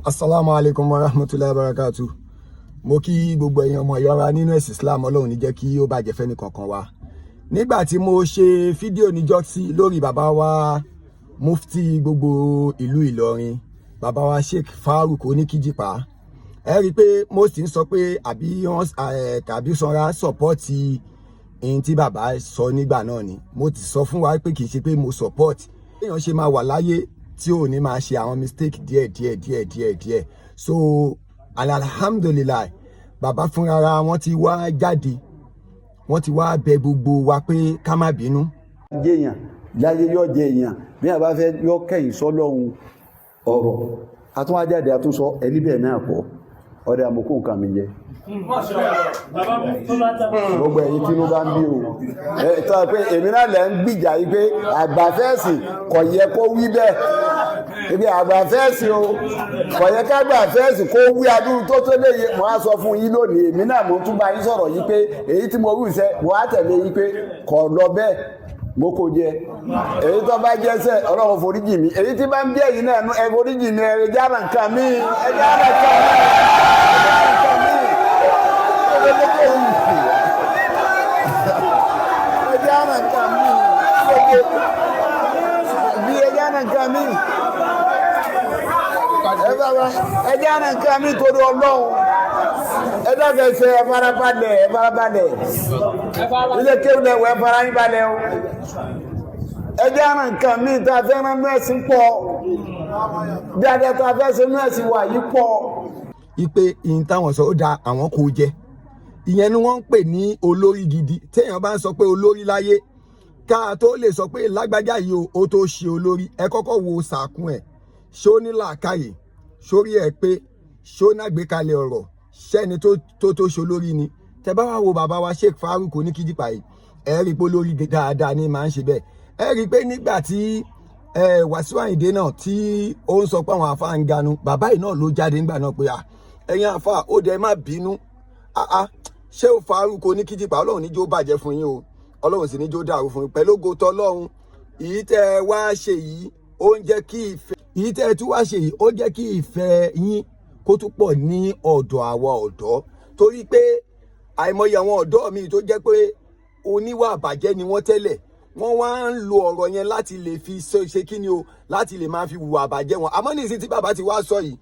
Asalaamu alaykum wa rahmatulahi wa barakatu. Mo kí gbogbo ẹ̀yin ọmọ ìyá wa nínú ẹ̀sìn Islam. Ọlọ́run ní jẹ́ kí ó bàjẹ́ fẹ́ni kankan wa. Nígbà tí mo ṣe fídíò níjọ́sí lórí bàbá wa, mufti gbogbo ìlú Ìlọrin, bàbá wa Sheikh Farouk Oníkíjìpá, ẹ rí i pé mo sì ń sọ pé àbí tàbí sanra support ihun tí bàbá sọ nígbà náà ni. Mo ti sọ fún wa pé kì í ṣe pé mo support. Èèyàn ṣe máa wà láyé tí ò ní máa ṣe àwọn mistake díẹ̀ díẹ̀ díẹ̀ díẹ̀ díẹ̀. So alhamdulillahi, bàbá fúnra wọn ti wá jáde, wọ́n ti wá bẹ̀ gbogbo wa pé ká má bínú. Jẹ́yàn láyé yóò jẹ èèyàn bí a bá fẹ́ yọ kẹ́yìn sọ́lọ́hun ọ̀rọ̀ àtúnwájáde àtúnsọ ẹni bẹ́ẹ̀ náà pọ̀ ọdẹ àmókò nǹkan mi jẹ. Gbogbo ẹ̀yin tí inú bá ń bí o, ẹ tọ́ pé èmi náà lẹ́ ń gbìjà yìí pé àgbàfẹ́sì kò yẹ kó wí bẹ́ẹ̀, ibi àgbàfẹ́sì o, kò yẹ ká gbàfẹ́sì kó wí adúrú tó tó lè yẹ. Mo á sọ fún yín lónìí, èmi náà mo tún bá yín sọ̀rọ̀ yìí pé èyí tí mo wí sẹ́, mo á tẹ̀lé yín pé kò lọ bẹ́ẹ̀, mo kò jẹ. Èyí tó bá jẹ́sẹ̀, Ọlọ́run foríjì mi. Èyí tí bá ń bí ẹ̀yin náà ẹ foríjì mi. Ẹ jára nǹkan mi, ẹ jára nǹkan mi, ẹ jára nǹkan mi, ẹ jára nǹkan mi, bí ẹ jára nǹkan mi, ẹ jára nǹkan mi torí Ọlọ́run. Ẹ dákẹ́ ṣe, ẹ farabalẹ̀, ẹ farabalẹ̀. Ilé kéwù lẹ́wọ̀, ẹ fara yín balẹ̀ o. Ẹ jára nǹkan mi tá a fẹ́ rán nú ẹ̀sìn pọ̀ dáadáa, tá a fẹ́ ṣe nú ẹ̀sìn wà yìí pọ̀. Ipe ìyìn táwọn sọ ó da, àwọn kò jẹ. Ìyẹn ni wọ́n ń pè ní olórí gidi. Téèyàn bá ń sọ pé olórí láyé, ká tó lè sọ pé lágbájá yìí o, ó tó ṣe olórí, ẹ kọ́kọ́ wo sàkún ẹ̀. Ṣó ní làákàyè? Sórí ẹ̀ pé? Ṣó nágbékalẹ̀ ọ̀rọ̀? Ṣẹ́ni tó tó ṣe olórí ni? Tẹ bá wá wo bàbá wa Sheikh Farouk Oníkíjìpá yìí, ẹ rí i pé olórí dáadáa ni máa ń ṣe bẹ́ẹ̀. Ẹ rí i pé nígbà tí Wàsíù Àyìndé náà tí ó ń sọ pé àwọn àfa ń ganu, bàbá yìí náà ló jáde nígbà náà pé ẹ̀yin àfa, ó dẹ má bínú. Ṣé ó Farouk Oníkíjìpá, Ọlọ́run ní jó bàjẹ́ fún yín o, Ọlọ́run sì ní jó dàrú fún yín pẹ̀lú ògo tọlọ́run. Èyí tẹ́ ẹ wá ṣe yìí, ó ń jẹ́ kí ìfẹ́, èyí tẹ́ ẹ tún wá ṣe yìí, ó jẹ́ kí ìfẹ́ yín kó tún pọ̀ ní ọ̀dọ̀ àwa ọ̀dọ́, torí pé àìmọye àwọn ọ̀dọ́ mi tó jẹ́ pé oníwà àbàjẹ́ ni wọ́n tẹ́lẹ̀, wọ́n wá ń lo ọ̀rọ̀ yẹn láti lè fi ṣe kí ni o, láti lè máa fi hùwà àbàjẹ́ wọn. Àmọ́ nísìnyí tí bàbá ti wá sọ yìí,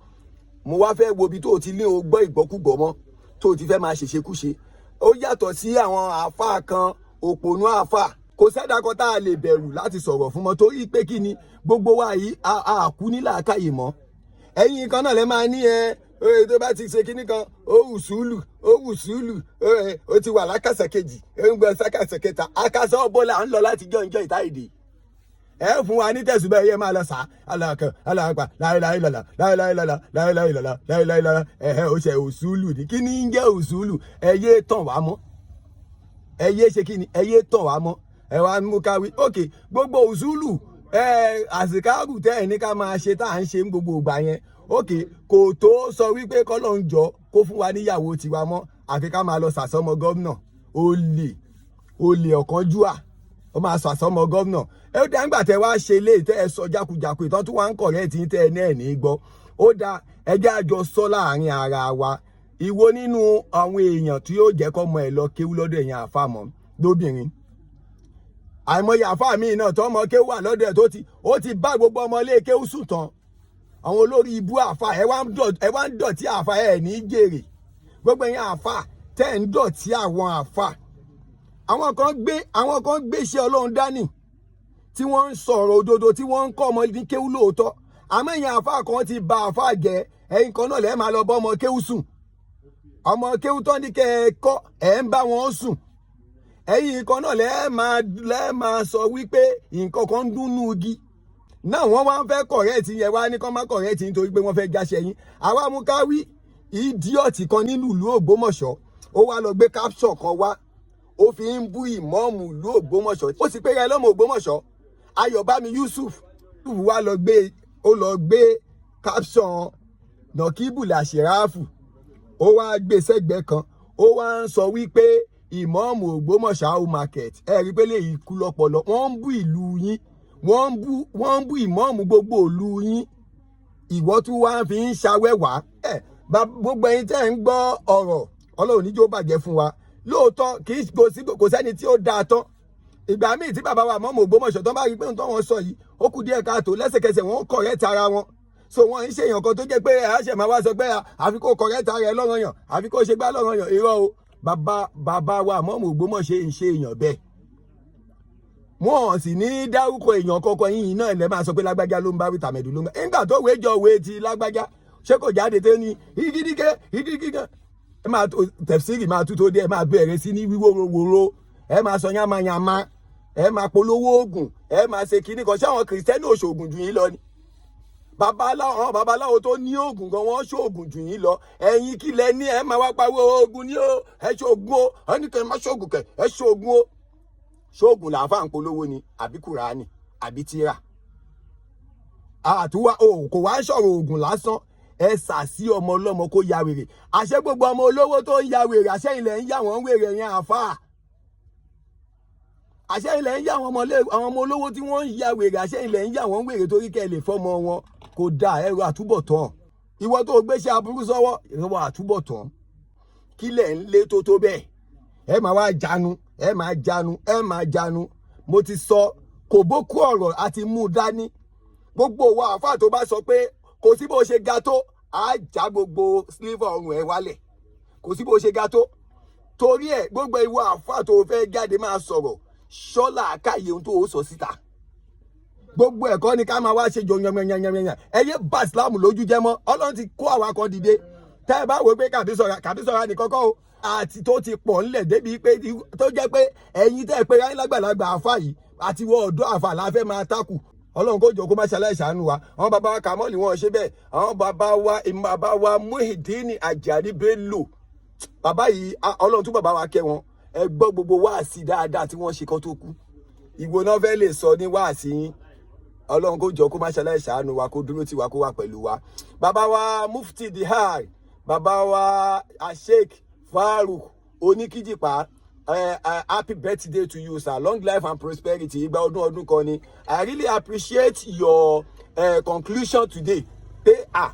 mo wá fẹ́ wo ibi tó o ti ní o gbọ́ ìgbọ́kúgbọ́ mọ́, tó o ti fẹ́ máa ṣèṣekúṣe. Ó yàtọ̀ sí àwọn àáfàá kan, òpònú àáfàá. Kò sẹ́dá kan tá a lè bẹ̀rù láti sọ̀rọ̀ fún mọ́, torí pé kí ni? Gbogbo wa yìí a kú ní làákàyè mọ́. Ẹ̀yin kan náà lẹ máa ní ẹ tó bá ti ṣe kíní kan, ó wù sùúlù, ó wù sùúlù, ó ti wà lákàsẹ̀ kejì, ó ń gbọ́ sákàsẹ̀ kẹta. Akásọ̀ bọ́lá ń lọ láti jọ́ ìjọ́ ìta èdè. Ẹ fún wa ní tẹ̀sùbẹ́ yẹ máa lọ sá aláàkàn aláàpá láéláé lọ́la, láéláé lọ́la, láéláé lọ́la, láéláé lọ́la. Ẹ̀hẹ́, ó ṣe òṣùlù ní. Kí ni ń jẹ́ òṣùlù? Ẹ yé tàn wá mọ́. Ẹ yé ṣe kí ni? Ẹ yé tàn wá mọ́. Ẹ wá mú káwí òkè gbogbo òṣùlù ẹ àsìkárù tẹ́ ẹ ní ká máa ṣe, tá à ń ṣe ń gbogbo ìgbà yẹn òkè, kò tó sọ wípé kọ́lọ́ ń jọ kó fún wa níyàwó tiwa mọ́, àfi ká máa lọ sàsọmọ gómìnà. Olè, olè, ọ̀kánjúà, ó máa sọ àsọmọ gómìnà. Ẹ ó dá ńgbà tẹ wá ṣe lé tẹ ẹ sọ jákujàku ìtàn tí wọ́n ń kọ̀rẹ́ tí tẹ ẹ náà ní gbọ́. Ó dá ẹjẹ́ àjọ sọ láàrin ara wa. Ìwo nínú àwọn èèyàn tí yóò jẹ́ kọ́mọ ẹ̀ lọ kéwú lọ́dọ̀ èèyàn àfàmọ́ lóbìnrin? Àìmọye àfáà míì náà tọmọ kéwú wà lọ́dọ̀ ẹ̀ tó ti ó ti bá gbogbo ọmọ ilé kéwú sùn tán. Àwọn olórí ibú àfáà, ẹ wá ń dọ̀tí àfáà, ẹ ní jèrè. Gbogbo ẹ̀yin àfáà tẹ́ ń dọ̀tí àwọn àfáà, àwọn kan gbé iṣẹ́ Ọlọ́run dání tí wọ́n ń sọ̀rọ̀ òdodo, tí wọ́n ń kọ́ ọmọ ní kéwú lóòótọ́. Àmọ́ ẹ̀yin àfáà kan ti ba àfáà jẹ́. Ẹ̀yin kan náà lẹ́ẹ̀ máa lọ bọ́ ọmọ kéwú sùn. Ọmọ kéwú tán ní kẹ́ ẹ kọ́, ẹ̀ ń bá wọn sùn. Ẹ̀yin kan náà lẹ́ẹ̀ máa sọ wípé nǹkan kan ń dúnnú igi náà. Wọ́n wá ń fẹ́ correct yẹn, wá ní kán má correct nítorí pé wọ́n fẹ́ jáṣẹ yín. Àwa mú ká wí, idiot kan nínú ìlú Ògbómọ̀ṣọ́, ó wá lọ gbé caption kan wá, ó fi ń bú ìmọ̀ọ́mù ìlú Ògbómọ̀ṣọ́. Ó sì pé ẹ lọ́mọ Ògbómọ̀ṣọ́, Ayọ̀bámi Yusuf, wá lọ gbé, ó lọ gbé caption Nàkíbùlà Ṣìráàfù, ó wá gbé sẹ́gbẹ̀ẹ́ kan, ó wá ń sọ wípé ìmọ̀ọ́mù Ògbómọ̀ṣọ́ how market. Ẹ rí i pé lè kú lọ́pọlọ. Wọ́n ń bú ìlú yín, wọ́n ń bú ìmọ̀ọ́mù gbogbo ìlú yín. Ìwọ tún wá fi ń ṣàwẹ́wà ẹ̀. Gbogbo ẹ̀yin tẹ́ ń gbọ́ ọ̀rọ̀, Ọlọ́run níjó bàjẹ́ fún wa. Lóòótọ́, kì í kò sẹ́ni tí ó dáa tán. Ìgbà míì tí bàbá wa mọ́mọ́ Ògbómọ̀ṣọ́ tó bá rí pé ohun tó wọ́n sọ yìí, ó kù díẹ̀ káàtó, lẹ́sẹ̀kẹsẹ̀ wọ́n correct ara wọn. So wọ́n ń ṣèyàn kan tó jẹ́ pé ẹ̀ á ṣẹ̀ máa wá sọ pé àfi kó correct ara ẹ lọ́rọ̀ yàn, àfi kó ṣe gbá lọ́rọ̀ yàn. Irọ́ o. Bàbá wa mọ́mọ́ Ògbómọ̀ṣọ́ ń ṣe èèyàn bẹ́ẹ̀. Wọ́n sì ní dárúkọ èèyàn kọ̀ọ̀kan yìí náà lẹ́ máa sọ pé lágbájá ló ń bá wí, tàmẹ̀dù ló ń bá. Nígbà tó wé jọ wé ti lágbájá, ṣé kò jáde tó ní igídígẹ́ igídígẹ́? Ẹ máa tẹ̀síìrì máa tú tó dé, ẹ máa bẹ̀rẹ̀ sí ní wíwórówóró, ẹ máa sọ yánmayànmá, ẹ máa polówó oògùn, ẹ máa ṣe kinní kan. Ṣé àwọn Kìrìsìtẹ́nì ò ṣoògùn jù yín lọ ni? Babaláwo, àwọn babaláwo tó ní oògùn gan, wọ́n ṣoògùn jù yín lọ. Ẹ̀yin kí lẹ ní? Ẹ máa wá pariwo oògùn ní o, ẹ ṣoògùn o. Ẹni kẹ́ ẹ má ṣoògùn kẹ, ẹ ṣoògùn o. Ṣoògùn làáfà ń polówó ni, àbí Kùránì, àbí tíra àtúwá o? Kò wá sọ̀rọ̀ oògùn lásán. Ẹ sà sí ọmọ ọlọ́mọ kó ya wèrè. Àṣẹ gbogbo ọmọ olówó tó ń ya wèrè, àṣẹ ilẹ̀ ń yà wọ́n wèrè yẹn, àfáà? Àṣẹ ilẹ̀ ń yà wọ́n àwọn ọmọ olówó tí wọ́n ń ya wèrè, àṣẹ ilẹ̀ ń yà wọ́n wèrè torí kẹ́ ẹ lè fọ́mọ wọn? Kò dáa, ẹrù àtúbọ̀tán. Ìwọ tó gbéṣẹ́ aburú sọ́wọ́, ìwọ àtúbọ̀tán. Kílẹ̀ ń lé tó tó bẹ́ẹ̀? Ẹ máa wá jánu, ẹ máa jánu, ẹ máa jánu. Mo ti sọ kò bókú ọ̀rọ̀ àti mú un dání. Gbogbo wa, àfáà tó bá sọ pé kò sí bó ṣe ga tó, á já gbogbo sliver ọrùn ẹ wálẹ̀. Kò sí bó ṣe ga tó. Torí ẹ, gbogbo ìwọ àfáà tó fẹ́ jáde máa sọ̀rọ̀, ṣọ́là àkàyè ohun tó o sọ síta. Gbogbo ẹ̀kọ́ ni ká máa wá ṣe jọ yanyanyanyanyan. Ẹ yé bá Islam lójú jẹ́ mọ́. Ọlọ́run ti kó àwa kan dìde. Tẹ́ ẹ bá wò pé kàbí sọ̀rọ̀, kàbí sọ̀rọ̀ ní kọ́kọ́ o, àti tó ti pọ̀ ńlẹ̀ débi pé tó jẹ́ pé ẹ̀yin tẹ́ ẹ pé ráyìn lágbàlagbà àfa yìí àti wọ ọ̀dọ́ àfa la fẹ́ máa tákù. Ọlọ́run kó jọ kó má ṣaláì ṣàánú wa. Àwọn bàbá wa Kàmọ́ọ̀lì, wọn ṣe bẹ́ẹ̀. Àwọn bàbá wa Muhyiddin Ajani Bello, bàbá yìí, Ọlọ́run tún bàbá wa kẹ́ wọn. Ẹ gbọ́ gbogbo wáàsí dáadáa tí wọ́n ṣe kó tó kú. Ìwò náà fẹ́ lè sọ ní wáàsí yín. Ọlọ́run kó jọ kó má ṣaláì ṣàánú wa, kó dúró tì wá, kó wà pẹ̀lú wa. Bàbá wa Mufti Dihar, bàbá wa Sheikh Farouk Oníkíjìpá, happy birthday to you, sir. Long life and prosperity. Ìgbà ọdún ọdún kan ni. I really appreciate your conclusion today pé ah,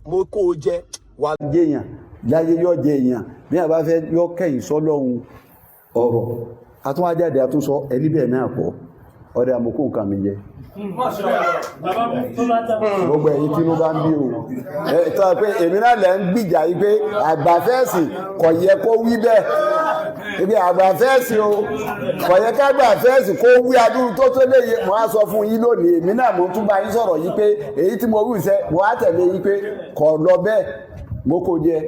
mo kó o jẹ wà. Jẹyàn láyé, yóò jẹ èèyàn bí a bá fẹ́ yọ kẹ́yìn sọ́lọ́hun. Ọ̀rọ̀ àtúnwájáde àtúnsọ ẹni bẹ́ẹ̀ náà pọ̀. Ọdẹ àmókò nǹkan mi jẹ. Gbogbo ẹ̀yin tí inú bá ń bí o, ẹ tọ́ pé èmi náà lẹ́ ń gbìjà yìí pé àgbàfẹ́sì kò yẹ kó wí bẹ́ẹ̀, ibi àgbàfẹ́sì o, kò yẹ ká àgbàfẹ́sì kó wí adúrú tó tó léye. Mo á sọ fún yín lónìí, èmi náà mo tún bá yín sọ̀rọ̀ yìí pé èyí tí mo wí sẹ́, mo á tẹ̀lé yín pé kò lọ bẹ́ẹ̀. Mo kò jẹ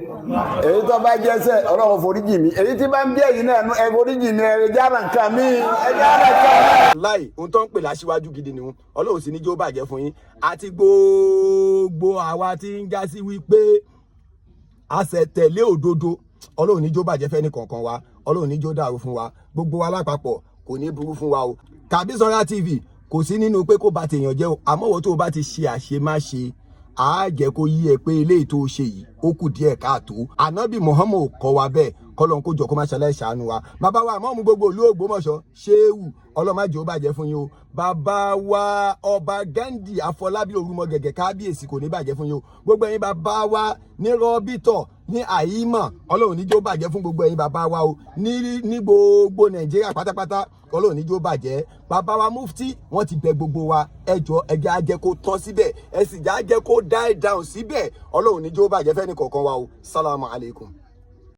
èyí tó bá jẹ́sẹ̀, Ọlọ́run foríjì mi. Èyí tí bá ń bí ẹ̀yin náà ẹ foríjì mi. Ẹ jára nǹkan mi, ẹ jára nǹkan mi. Láì ohun tó ń pè láṣíwájú gidi ni wọn. Ọlọ́run sì ní jó bàjẹ́ fún yín àti gbogbo àwa tí ń já sí wípé a ṣẹ̀ tẹ̀lé òdodo. Ọlọ́run ní jó bàjẹ́ fẹ́ni kọ̀ọ̀kan wa. Ọlọ́run ní jó dàrú fún wa. Gbogbo wa lápapọ̀, kò ní burú fún wa o. Kàbísọ́lá TV kò sí nínú pé kó ba tèèyàn jẹ́ o. Àmọ́ wọ́n tó o bá ti ṣe àṣemáṣe, á jẹ́ kó yí ẹ pé eléyìí tó ṣe yìí, ó kù díẹ̀ káàtó. Ànábì Muhammad kọ́ wa bẹ́ẹ̀. Kọ́lọ́n kó jọ kó má ṣaláì ṣàánú wa. Bàbá wa àmọ́ mu gbogbo ìlú Ògbómọ̀ṣọ́, ṣéwù, ọlọ́màjò bàjẹ́ fún yín o. Bàbá wa Ọba Gandhi Afọlábí Orúmọ Gẹ̀gẹ̀, kábíyèsí, kò ní bàjẹ́ fún yín o. Gbogbo ẹ̀yin bàbá wa ní rọ́bìtọ̀ ní àyímọ̀, Ọlọ́run ní jó bàjẹ́ fún gbogbo ẹ̀yin bàbá wa o. Ní gbogbo Nàìjíríà pátápátá, Ọlọ́run ní jó bàjẹ́. Bàbá wa Mufti, wọ́n ti bẹ gbogbo wa. Ẹ jọ, ẹ jẹ́ á jẹ́ kó tán síbẹ̀, ẹ sì jẹ́ á jẹ́ kó die down síbẹ̀. Ọlọ́run ní jó bàjẹ́ fẹ́ni kọ̀ọ̀kan wa o. Sálámù alaykum.